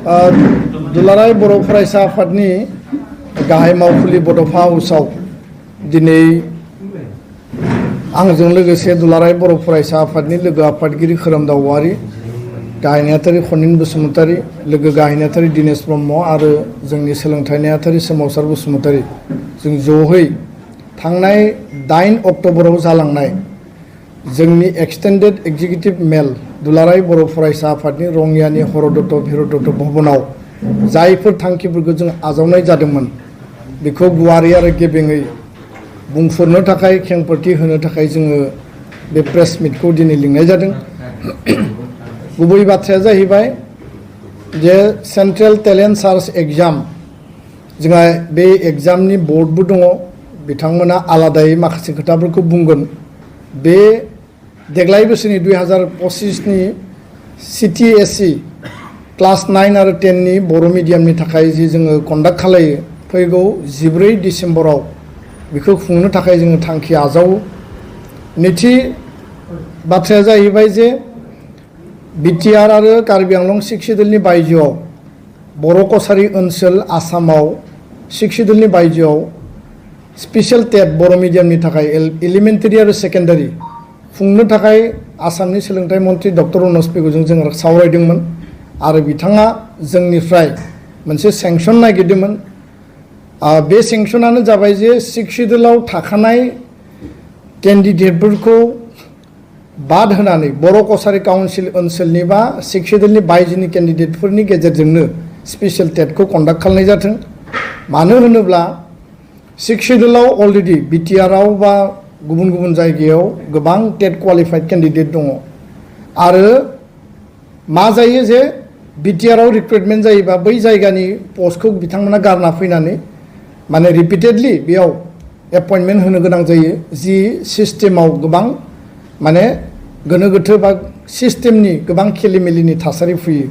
दुलाराय बर' फरायसा आफादनि गाहाय मावखुलि बड'फा हाउसाव दिनै आंजों लोगोसे दुलाराय बर' फरायसा आफादनि लोगो आफादगिरि खोरोमदाव औवारी, गाहाय नेहाथारि खनिन बसुमतारी, लोगो गाहाय नेहाथारि दिनेश ब्रह्म आरो जोंनि सोलोंथाइ नेहाथारि सोमावसार बसुमतारी जों ज'है थांनाय 8 अक्ट'बराव जालांनाय जोंनि एक्सटेन्डेड एग्जिकिउटिभ मेल दुलाराय बर' फरायसा आफादनि रङियानि हरदत्त भिरदत्त भवनाव जायफोर थांखिफोरखौ जों आजावनाय जादोंमोन बेखौ गुवारै आरो गेबेङै बुंफोरनो थाखाय खेंफोरथि होनो थाखाय जोङो बे प्रेस मिटखौ दिनै लिंनाय जादों। गुबै बाथ्राया जाहैबाय जे सेन्ट्रेल टेलेन्ट सार्च एग्जाम जोंहा बे एग्जामनि बर्डबो दङ, बिथांमोना आलादायै माखासे खोथाफोरखौ बुंगोन। बे देग्लाय बोसोरनि 2025नि CTSE क्लास 9 आरो 10नि बर' मिडियामनि थाखाय जि जोङो कन्डाक्ट खालायो फैगौ 14 डिसेम्बराव बेखौ खुंनो थाखाय जोङो थांखि आजावो। नैथि बाथ्राया जाहैबाय जे बिटिआर आरो कार्बि आंलं शिक्षिदलनि बायजोआव बर' कसारि ओनसोल आसामाव शिक्षिदलनि बायजोआव स्पेशल टेट बर' मिडियामनि थाखाय एलिमेन्टारि आरो सेकेन्डारि खुंनो थाखाय आसामनि सोलोंथाइ मन्त्रि डक्टर अनस पेगुजों जों सावरायदोंमोन आरो बिथाङा जोंनिफ्राय मोनसे सेंसन नागिरदोंमोन। बे सेंसनानो जाबाय जे शिक्षिदलाव थाखानाय केन्डिडेटफोरखौ बाद होनानै बर' कसारि काउन्सिल ओनसोलनि बा शिक्षिदलनि बायजोनि केन्डिडेटफोरनि गेजेरजोंनो स्पेशल टेटखौ कन्डाक्ट खालामनाय जाथों। मानो होनोब्ला शिक्षिदलाव अलरेडि बिटिआरआव बा गुबुन गुबुन जायगायाव गोबां टेट क्वालिफाइड केन्डिडेट दङ आरो मा जायो जे बिटिआरआव रिक्रुटमेन्ट जायोबा बै जायगानि पस्टखौ बिथांमोना गारना फैनानै माने रिपिटेडलि बेयाव एपइन्टमेन्ट होनो गोनां जायो, जि सिस्टेमाव गोबां माने गोनो गोथो बा सिस्टेमनि गोबां खेलिमेलिनि थासारि फैयो।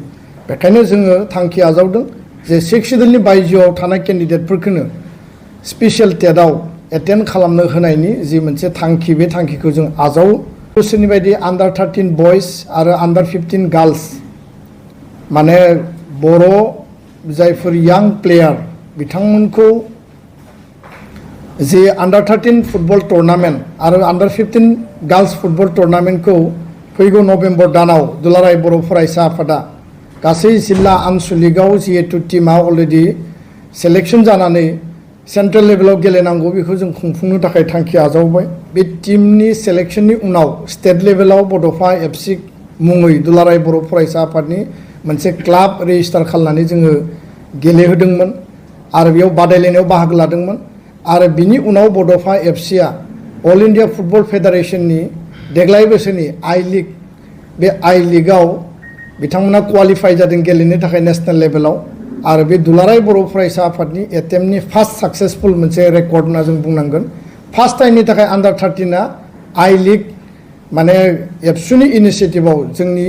बेखायनो जोङो थांखि आजावदों जे शिक्षिदलनि बायजोआव थानाय केन्डिडेटफोरखौनो स्पेशल टेटआव एटेन्ड खालामनो होनायनि जि मोनसे थांखि बे थांखिखौ जों आजावो। बोसोरनि बायदि आन्डार 13 बयस आरो आन्डार 15 गार्लस माने बर' जायफोर यां प्लेयार बिथांमोनखौ जे आन्डार 13 फुटबल टुर्नामेन्ट आरो आन्डार 15 गार्लस फुटबल टुर्नामेन्टखौ फैगौ नभेम्बर दानाव दुलाराय बर' फरायसा आफादा गासै जिल्ला आनसलिकआव जिहेतु टिमा अलरेडि सेलेक्सन जानानै सेन्ट्रेल लेभेलाव गेलेनांगौ बेखौ जों खुंफुंनो थाखाय थांखि आजावबाय। बे टिमनि सेलेक्सननि उनाव स्टेट लेभेलाव बड'फा एफसि मुङै दुलाराय बर' फरायसा आफादनि मोनसे क्लाब रेजिस्टार खालामनानै जोङो गेलेहोदोंमोन आरो बेयाव बादायलायनायाव बाहागो लादोंमोन आरो बिनि उनाव बड'फा एफसिआ अल इन्डिया फुटबल फेडारेसननि देग्लाय बोसोरनि आइ लिग बे आइ लिगआव बिथांमोना क्वालिफाइ जादों गेलेनो थाखाय नेसनेल लेभेलाव आरो बे दुलाराय बर' फरायसा आफादनि एटेम्पनि फार्स्ट साक्सेसफुल मोनसे रेकर्ड होनना जों बुंनांगोन। फार्स्ट टाइमनि थाखाय आन्डार 13आ आइ लिग माने एबसुनि इनिसियेटिभआव जोंनि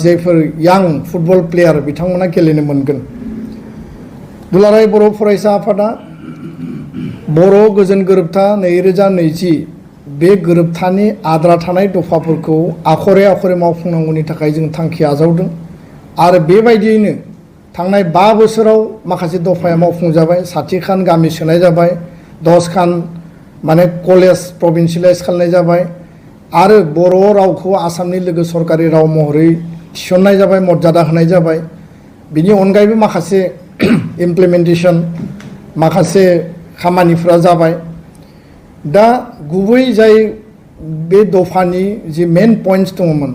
जायफोर यां फुटबल प्लेयार बिथांमोना गेलेनो मोनगोन। दुलाराय बर' फरायसा आफादा बर' गोजोन गोरोबथा 2020 बे गोरोबथानि आद्रा थानाय दफाफोरखौ आखरे आखरे मावफुंनांगौनि थाखाय जों थांखि आजावदों आरो बेबायदियैनो थांनाय 5 बोसोराव माखासे दफाया मावफुंजाबाय। 60 खान गामि सोनाय जाबाय, 10 खान माने कलेज प्रभिन्सियेलाइज खालामनाय जाबाय आरो बर' रावखौ आसामनि लोगो सरकारि राव महरै थिसननाय जाबाय, मर्यादा होनाय जाबाय। बिनि अनगायैबो माखासे इमप्लिमेन्टेसन माखासे खामानिफोरा जाबाय। दा गुबै जाय बे दफानि जि मेन पइन्ट्स दङमोन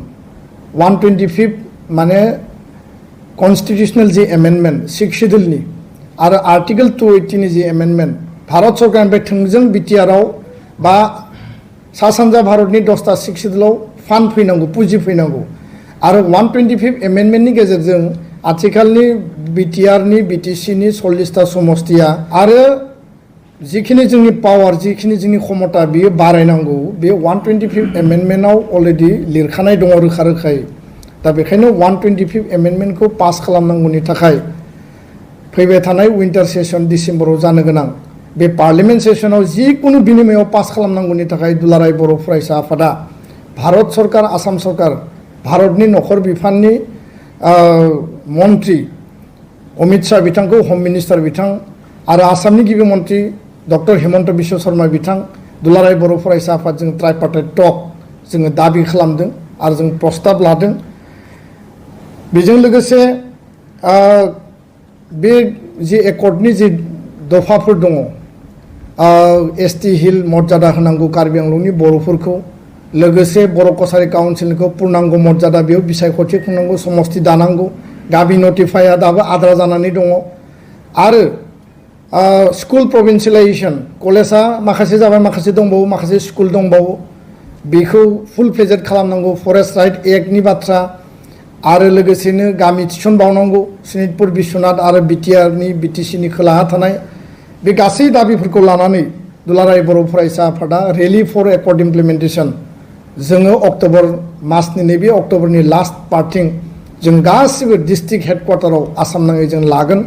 125 माने कन्स्टिटिउसनेल जि एमेन्डमेन्ट शिक्षिदलनि आरो आर्टिकल 280 नि जि एमेन्डमेन्ट भारत सरकारनिफ्राय थोंजों बिटिआरआव बा सा सानजा भारतनि 10टा शिक्षिदलाव फान्ड फैनांगौ, पुँजि फैनांगौ आरो 125 एमेन्डमेन्टनि गेजेरजों आथिखालनि बिटिआरनि बिटिसिनि 40टा समस्तिया आरो जिखिनि जोंनि पावार जिखिनि जोंनि क्षमता बियो बारायनांगौ। बे 125 एमेन्डमेन्टआव अलरेडि लिरखानाय दङ रोखा रोखायै। दा बेखायनो 125 एमेन्डमेन्टखौ पास खालामनांगौनि थाखाय फैबाय थानाय विन्टार सेसन डिसेम्बराव जानो गोनां बे पार्लियामेन्ट सेसनाव जिकुनु बिनिमयाव पास खालामनांगौनि थाखाय दुलाराय बर' फरायसा आफादा भारत सरकार आसाम सरकार भारतनि नखर बिफाननि मन्त्रि अमित शाह बिथांखौ हम मिनिस्टार बिथां आरो आसामनि गिबि मन्त्रि डक्टर हेमन्त बिश्व शर्मा बिथां दुलाराय बर' फरायसा आफादजों ट्राइपार्टाइट टक जोङो दाबि खालामदों आरो जों प्रस्ताब लादों। बेजों लोगोसे बे जि एकर्डनि जि दफाफोर दङ एसटि हिल मर्यादा होनांगौ कार्बि आंलंनि बर'फोरखौ लोगोसे बर' कसारि काउन्सिलखौ पुर्नांग मर्यादा बेयाव बिसायख'थि खुंनांगौ समस्ति दानांगौ गामि नटिफाइआ दाबो आद्रा जानानै दङ आरो स्कुल प्रभिन्सियेलाइजेसन कलेजा माखासे जाबाय माखासे दंबावो माखासे स्कुल दंबावो बेखौ फुल फेजेड खालामनांगौ फरेस्ट राइट एक्टनि बाथ्रा आरो लोगोसेनो गामि थिसनबावनांगौ सनितपुर बिश्वनाथ आरो बिटिआरनि बिटिसिनि खोलाहा थानाय बे गासै दाबिफोरखौ लानानै दुलाराय बर' फरायसा आफादा रेलि फर एकर्ड इमप्लिमेन्टेसन जोङो अक्ट'बर मासनि नैबे अक्ट'बरनि लास्ट पार्टिं जों गासिबो डिस्ट्रिक्ट हेडक्वार्टाराव आसाम नाङै जों लागोन